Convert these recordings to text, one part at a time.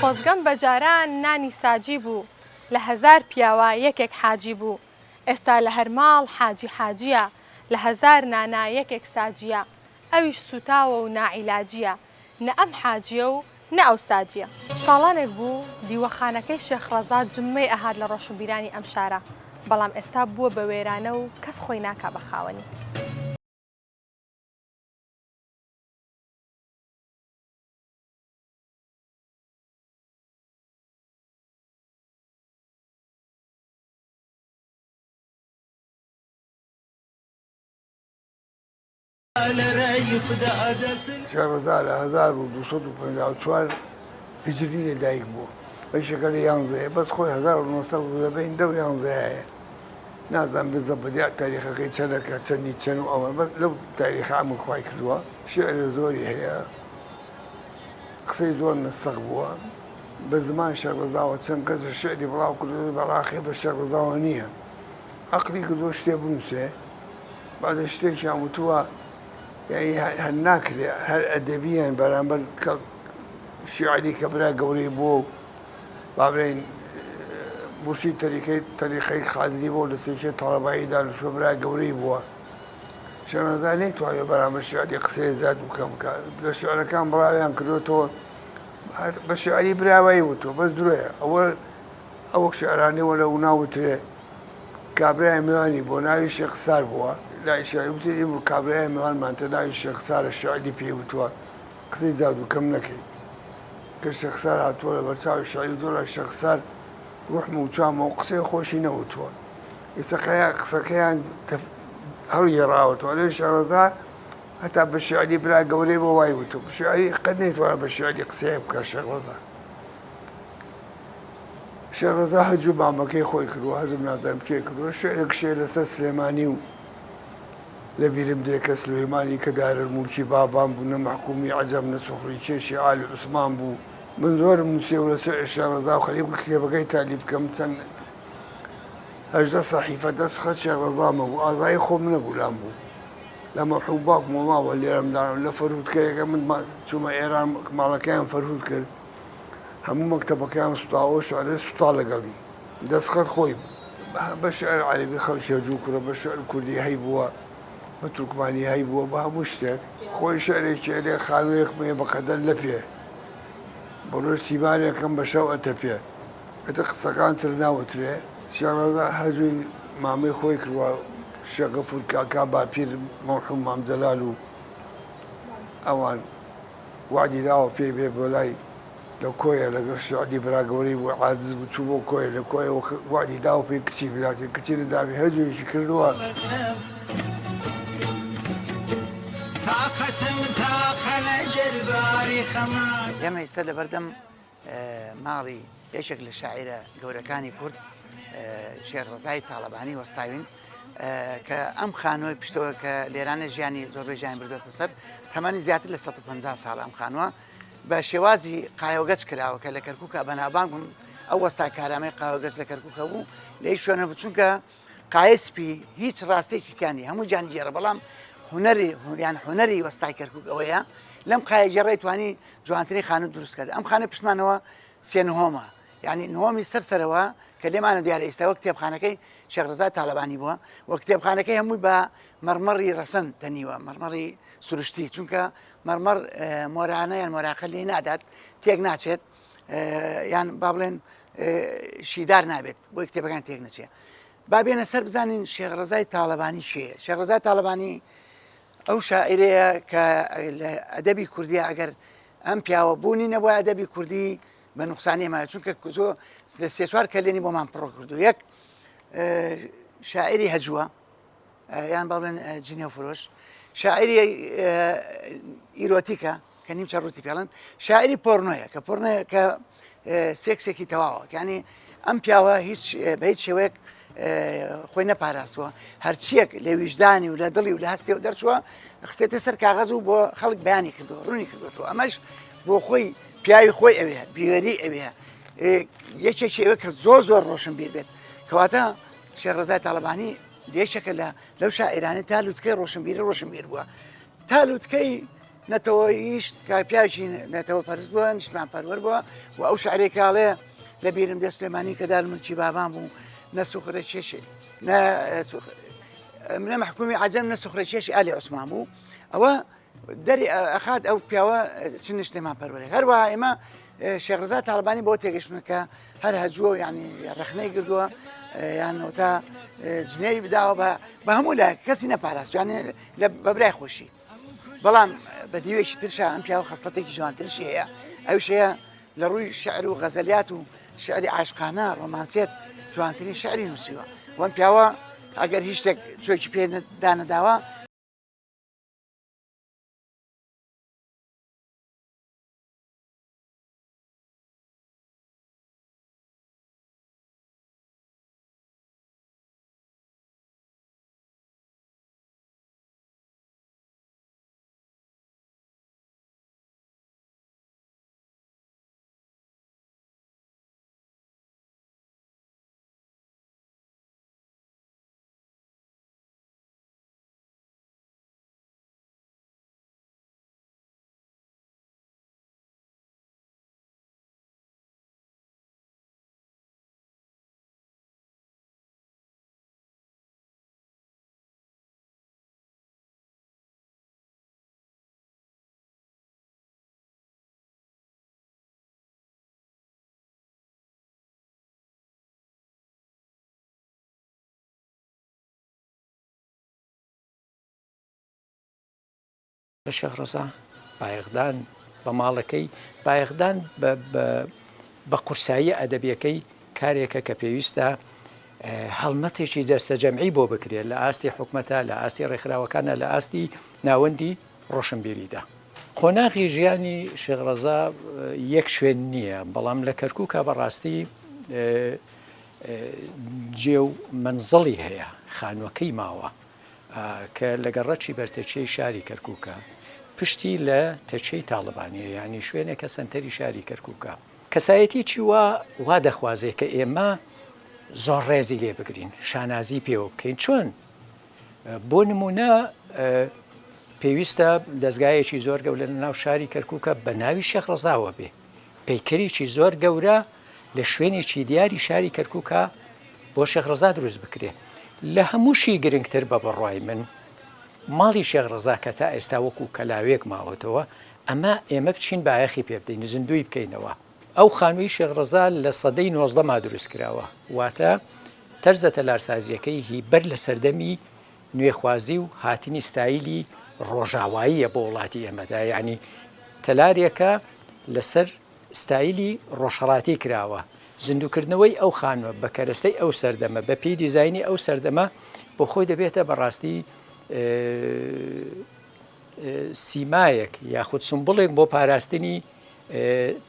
خۆزگەم بە جاران نانی ساجی بوو، لە هەزار پیاوا یەکێک حاجی بوو. ئێستا لە هەر ماڵ حاجی حاجییە، لە هەزار نانا یەکێک ساجییە. ئەویش سووتاوە و ناعیلاجییە، نە ئەم حاجییە و نە ئەو ساجییە. ساڵانێک بوو دیوەخانەکەی شێخ ڕەزا جممەی ئەهات لە ڕۆشنبیرانی ئەم شارە، بەڵام ئێستا بووە بە وێرانە و کەس خۆی ناکا بە خاوەنی. شێخ ڕەزا لە 1254 هیجری لە دایک بووە. بەشێکە لە یانزەیە بەس خۆی 1900 لە بەین دە و یانزەیە. نازانم بزەبت یا تاریخەکەی چەنەکە چەندی چەند و ئەوە بەس لەو تاریخە عەمر خوای کردووە. شیعری زۆری هەیە. قسەی زۆر نەستەق بووە. بە زمان شێخ ڕەزاوە چەند کەس شیعری بڵاو کردووە بەڵاخێ بە شێخ ڕەزاوە نییە. عەقڵی کردووە شتێ بنووسێ. بەعزێ شتێکیان وتووە یانی هەر ناکرێ هەر ئەدەبییان بەرامبەر کە شیعری کە برا گەورەی بووە و با بڵێین مورشید تەریقەی تەریقەی قادری بووە لە تێکێ تاڵەباییدا لەشۆ برا گەورەی بووە شێخ نەیتوانێت بەرامبەر شیعری قسەی زیاد و کەم بکات لە شیعرەکان بڵاویان کردوێتەوە بە شیعری براوایی وتووە بەس درۆیە ئەوە ئەوە شیعرانەی وە لە ناوترێ کابرای میوانی بۆ ناوی شێخ ستار بووە لای شیعری وتی ئیمڕۆ کابرای میوانمان تە ناوی شێخ ستارە شیعری پێی وتووە قسەی زیاد و کەم نەکەی کە شێخ ستار هاتووە لە بەرچاوی شیعری وتووە لە شێخ ستار ڕوحم و چامە و قسەی خۆشی نەوتووە ئێستا قەیا قسەکەیان هەڵگێڕاوەتەوە لێ شێخ ڕەزا هەتا بە شیعری برا گەورەی بۆ وای وتوو شیعری قەت نەیتوانە بە شیعری قسەیە بکە شێخ ڕەزا شێخ ڕەزا هەجوو مامەکەی خۆی کردووە، هەجوو نازانم کێ کردووە، شیعرێک شێ لەسەر سلێمانی و لە بیرم دێ کە سلێمانی کە دارالمولکی بابان بوو، نە مەحکوومی عەجەم نە سوخڕی کێشی ئالی عوسمان بوو. من زۆرم نووسیوە لەسەر شێخ ڕەزا و خەریک بوو کتێبەکەی تالیف بکەم، چەند 18 سەحیفە دەست خەت شێخ ڕەزام هەبوو، ئازایی خۆم نەبوو لام بوو. لە مەرحووم باوکمەوە ماوە لێرەم دانا لە فەرهوود کە یەکە من چوومە ئێران ماڵەکەیان فەرهوود کرد. هەموو مەکتەبەکەیان سوتاوە شعرێ سوتا لەگەڵی دەست خەت خۆی بوو بە شعر عەرەبی خەڵکی هەجوو کوڕە بە شعر کوردی هەیبووە بە تورکمانی هەیبووە بە هەموو شتێک خۆی شعرێکی ئەلێ خانوویەکم هەیە بە قەدەر لەپێ بە ڕۆژ تیمارێکم بە شەو ئەتەپێ ئیتر قسەکان تر ناوترێ شێخ ڕەزا هەجووی مامەی خۆی کردووە شێخ غەفوور کاکا باپیر مەرحووم مام جەلال و ئەوان وەعدی داوە پێی بێ بۆ لای لە کۆیە لەگەڵ شیعری برا گەورەی بوو عاجز بوو چوو بۆ کۆیە لە کۆیە وەعدی داوە پێی کچی بداتێ کچی نەدابێ هەجوویشی کردووە. ئێمە ئیستا لەبەردەم ماڵی یەکێک لە شاعیرە گەورەکانی کورد شێخ ڕەزای تاڵەبانی وەستاوین کە ئەم خانووی پشتەوە کە لێرانە ژیانی زۆربەی ژیان بردوێتە سەر تەمەنی زیاتر لە 150 ساڵ ئەم خانووە بە شێوازی قایەوگەچ کراوە کە لە کەرکووکە بەناوبانگ بوون ئەو وەستا کارامەی قاوەگەچ لە کەرکووکە بوو لە هیچ شوێنە بوو چونکە قایە سپی هیچ ڕاستێکی تیانی هەموو جانی گێڕە بەڵام هونەری یان هونەری وەستای کەرکووک ئەوەیە لەم قایە گێڕی توانی جوانترین خانوو دروست کرد ئەم خانە پشتمانەوە سێ نهۆمە یعنی نهۆمی سەر سەرەوە کە لێمانە دیارە ئێستا وەک کتێبخانەکەی شێخ ڕەزا تاڵەبانی بووە و کتێبخانەکەی هەمووی بە مەڕمەڕی ڕەسەن تەنیوە مەڕمەڕی سروشتی چونکە مەڕمەڕ مۆرانە یان مۆراقە لێ نادات تێک ناچێت یان با بڵێن شیدار نابێت بۆی کتێبەکان تێک نەچێت با بێنە سەر بزانین شێخ ڕەزای تاڵەبانی کێیە شێخ ڕەزای تاڵەبانی ئەو شاعیرەیە کە لە ئەدەبی کوردیە ئەگەر ئەم پیاوە بوونی نەبووە ئەدەبی کوردی بە نوقسانی مایە چونکە زۆ لە سێ چوار کەلێنی بۆمان پڕ کردو یەک شاعیری هەجووە یان با بڵێن جنێو فرۆش شاعیری ئیرۆتیکە کە نیمچە ڕووتی پێڵن شاعری پۆرنۆیە کە پۆرنۆیە کە سێکسێکی تەواوە یانی ئەم پیاوە هیچ بە هیچ شێوەیەک خۆی نەپاراستووە هەرچیەک لە ویژدانی و لە دڵی و لە هەستی و دەرچووە خستێتە سەر کاغەز و بۆ خەڵک بەیانی کردو ڕوونی کردوەوە ئەمەش بۆ خۆی پیاوی خۆی ئەوێ بیوەری ئەوێ یەکێکی ئەوێ کە زۆر زۆر ڕۆشنبیر بێت کەواتە شێخ ڕەزای تاڵەبانی یەکێکە لە لەو شاعیرانەی تا لوتکەی ڕۆشنبیری ڕۆشنبیر بووە تا لوتکەی. نەتەوەییش کە پیاوێکی نەتەوە پەرست بووە نیشتمان پەروەر بووە و ئەو شعرێک کاڵێ لە بیرم دێ سلێمانی کە دار ملکی بابان بوو نە سوخرە کێشی نە منە محکومی عجەم نە سوخرە کێشی ئالی عوسمان بوو ئەوە دەری ئەخات ئەو پیاوە چ نیشتمان پەروەرێک هەروەها ئێمە شێخ ڕزا تاڵبانی بۆ تێگەشتن کە هەر هەجووە یعنی ڕخنەی گردووە یان تا جنێوی بداوە بە بە هەموو لایەک کەسی نەپاراستوانێ لە بەبرای خۆشی بەڵام بە دیوێکی ترشا ئەم پیاوە خەسڵەتێکی جوانترشی هەیە ئەوش هەیە لە ڕووی شعر و غەزەلیات و شعری عاشقانە ڕۆمانسیەت جوانترین شعری نووسیوە وەم پیاوە ئەگەر هیچ شتێک چۆکی پێ دانەداوە شێخ ڕەزا بایەخدان بە ماڵەکەی، بایەخدان بە قورساییە ئەدەبییەکەی کارێکە کە پێویستە هەڵمەتێکی دەستەجەمعی بۆ بکرێت لە ئاستی حکومەتە، لە ئاستی ڕێکخراوەکانە، لە ئاستی ناوەندی ڕۆشنبیریدا. قۆناغی ژیانی شێخ ڕەزا یەک شوێن نییە، بەڵام لە کەرکووکا بەڕاستی جێ و مەنزڵی هەیە، خانووەکەی ماوە کە لە گەڕەکی بەرتەکیەی شاری کەرکووکە، پشتی لە تەکیەی تاڵەبانییە، یانی شوێنێکە سەنتەری شاری کەرکووکە. کەسایەتیەکی وا وا دەخوازێ کە ئێمە زۆر ڕێزی لێ بگرین، شانازی پێوە بکەین، چۆن؟ بۆ نموونە پێویستە دەزگایەکی زۆر گەورە لە ناو شاری کەرکووکە بە ناوی شێخ ڕەزاوە بێ، پەیکەرێکی زۆر گەورە لە شوێنێکی دیاری شاری کەرکووکە بۆ شێخ ڕەزا دروست بکرێ. لە هەمووشی گرنگتر بە بڕوای من ماڵی شێخ ڕەزا کە تا ئێستا وەکوو کەلاوێک ماوەتەوە، ئەمە ئێمە بچین بایەخی پێ بدەین، زیندووی بکەینەوە. ئەو خانووی شێخ ڕەزا لە سەدەی نۆزدەما دروست کراوە، واتە تەرزە تەلارسازییەکەی هی بەر لە سەردەمی نوێخوازی و هاتنی ستایلی ڕۆژاواییە بۆ وڵاتی ئێمەدا، یانی تەلارێکە لەسەر ستایلی ڕۆژهەڵاتی کراوە، زیندووکردنەوەی ئەو خانووە بە کەرەستەی ئەو سەردەمە، بە پێی دیزاینی ئەو سەردەمە بۆ خۆی دەبێتە بەڕاستی سیمایەک یاخود سمبوڵێک بۆ پاراستنی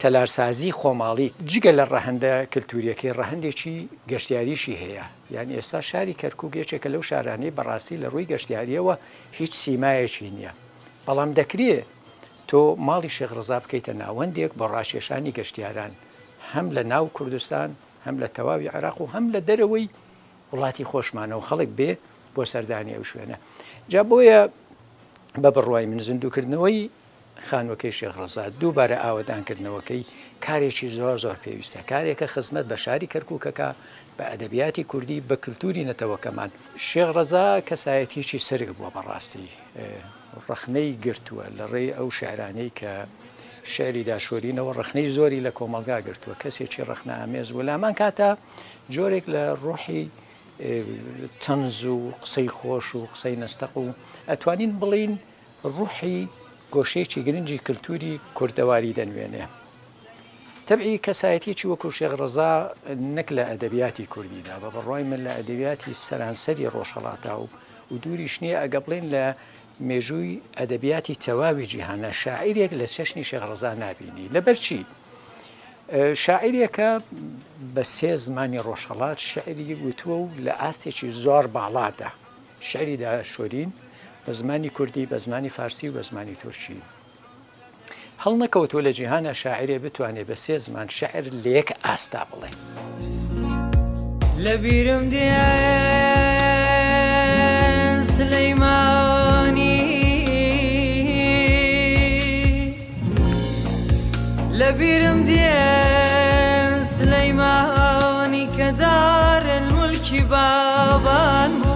تەلارسازی خۆماڵی، جگە لە ڕەهەندە کلتوریەکەی ڕەهەندێکی گەشتیاریشی هەیە، یان ئێستا شاری کەرکوک یەکێکە لەو شارانەی بەڕاستی لە ڕووی گەشتیاریەوە هیچ سیمایەکی نییە، بەڵام دەکرێ تۆ ماڵی شێخ ڕەزا بکەیتە ناوەندێک بۆ ڕاکێشانی گەشتیاران هەم لە ناو کوردستان هەم لە تەواوی عێراق و هەم لە دەرەوەی وڵاتی خۆشمانەوە خەڵک بێ بۆ سەردانی ئەو شوێنە. جا بۆیە بە بڕوای من زیندووکردنەوەی خانووەکەی شێخ ڕەزا، دووبارە ئاوەدانکردنەوەکەی کارێکی زۆر زۆر پێویستە، کارێکە خزمەت بە شاری کەرکووک ئەکا، بە ئەدەبیاتی کوردی، بە کلتووری نەتەوەکەمان. شێخ ڕەزا کەسایەتییەکی سرک بووە بەڕاستی، ڕەخنەی گرتووە لە ڕێی ئەو شیعرانەی کە شیعری داشۆرینەوە ڕەخنەی زۆری لە کۆمەڵگا گرتووە، کەسێکی ڕەخنەئامێز بوو، لە هەمان کاتا جۆرێک لە ڕۆحی تەنز و قسەی خۆش و قسەی نەستەق و ئەتوانین بڵێین ڕوحی گۆشەیەکی گرنگی کلتوری کوردەواری دەنوێنێ. تەبعی کەسایەتیەکی وەکو شێخ ڕەزا نەک لە ئەدەبیاتی کوردیدا بە بڕوای من لە ئەدەبیاتی سەرانسەری ڕۆژهەڵاتا و و دووریش نییە ئەگە بڵێین لە مێژووی ئەدەبیاتی تەواوی جیهانا شاعیرێک لە چەشنی شێخ ڕەزا نابینی. لەبەر چی؟ شاعیرێکە بە سێ زمانی ڕۆژهەڵات شیعری وتووە و لە ئاستێکی زۆر باڵادا شیعری داشۆرین بە زمانی کوردی، بە زمانی فارسی و بە زمانی تورکی. هەڵنەکەوتووە لە جیهانا شاعیرێ بتوانێ بە سێ زمان شیعر لە یەک ئاستا بڵێ. لە بیرم دێ سلەیمانی. بیرم دێ سلەیمانی کە دارلمولکی بابان بوو.